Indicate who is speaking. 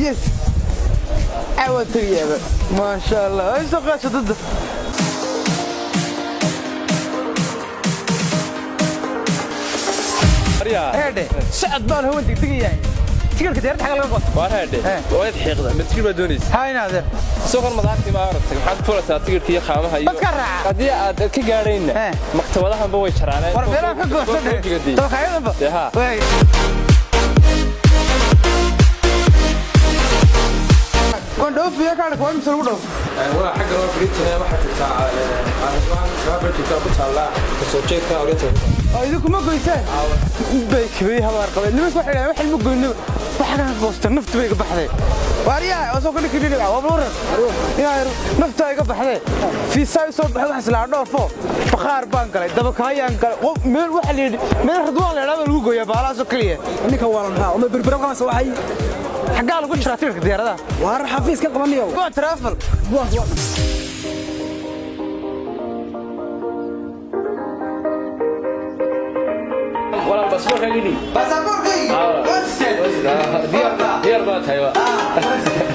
Speaker 1: Yes, caawa tegayaaba. Maasha Allah, ay soo qaasho dadda. Heedhe, socod baan hawan degdegayahay. Tikirka diyaaradda xagga laga goosto?
Speaker 2: Waar heedhe, waad xiiqda, ma tigir baa doonaysa?
Speaker 1: Haa, inaadeer.
Speaker 2: Isagoo madaartii ma aragtay? Maxaad ku fulaysaa tigirka iyo qaamaha iyo
Speaker 1: Dadka raaca.
Speaker 2: Haddii aad ka gaadhayna, maktabadahanba way jaraaneen.
Speaker 1: War meelaha ka goosan dabakaayadanba.
Speaker 2: Dee haa.
Speaker 1: Waay. Waan dhoofiya, kaadhka waa mise lagu dhoof?
Speaker 2: Waa xagga loo fadhiisanaya. Waxaa jirtaa Ridwaan Travel jirtaa ku taalla kasoo jeedka Oriental.
Speaker 1: Oo idinku ma goysaan bay kabay habaar qabeen nimanka. Waxay dhahdeen waxan ma goyno, waxa ka goosta. Naftu bay iga baxday. Waaryaha oo soo kani kidhi waa waran inaa nafta iga baxday. Fiisaa soo baxay, wax islaa dhoofo. Bakhaar baan galay, dabakaayaan galay, qof meel waxa la yidhi meel Ridwaan la yidhahdo lagu gooyaa baalahaasoo keliya.
Speaker 3: Ninka waa maxaa uma berbera qabanaysa waxay?
Speaker 1: Xaggaa lagu jiraa tigirka diyaaradaha?
Speaker 3: Waar xafiiska qabanayo.
Speaker 1: Waa travel.
Speaker 2: Walaal, baasaboorkaaga dhig.
Speaker 1: Baasaboorkayga.
Speaker 2: Diyaar, diyaar baa tahay waa.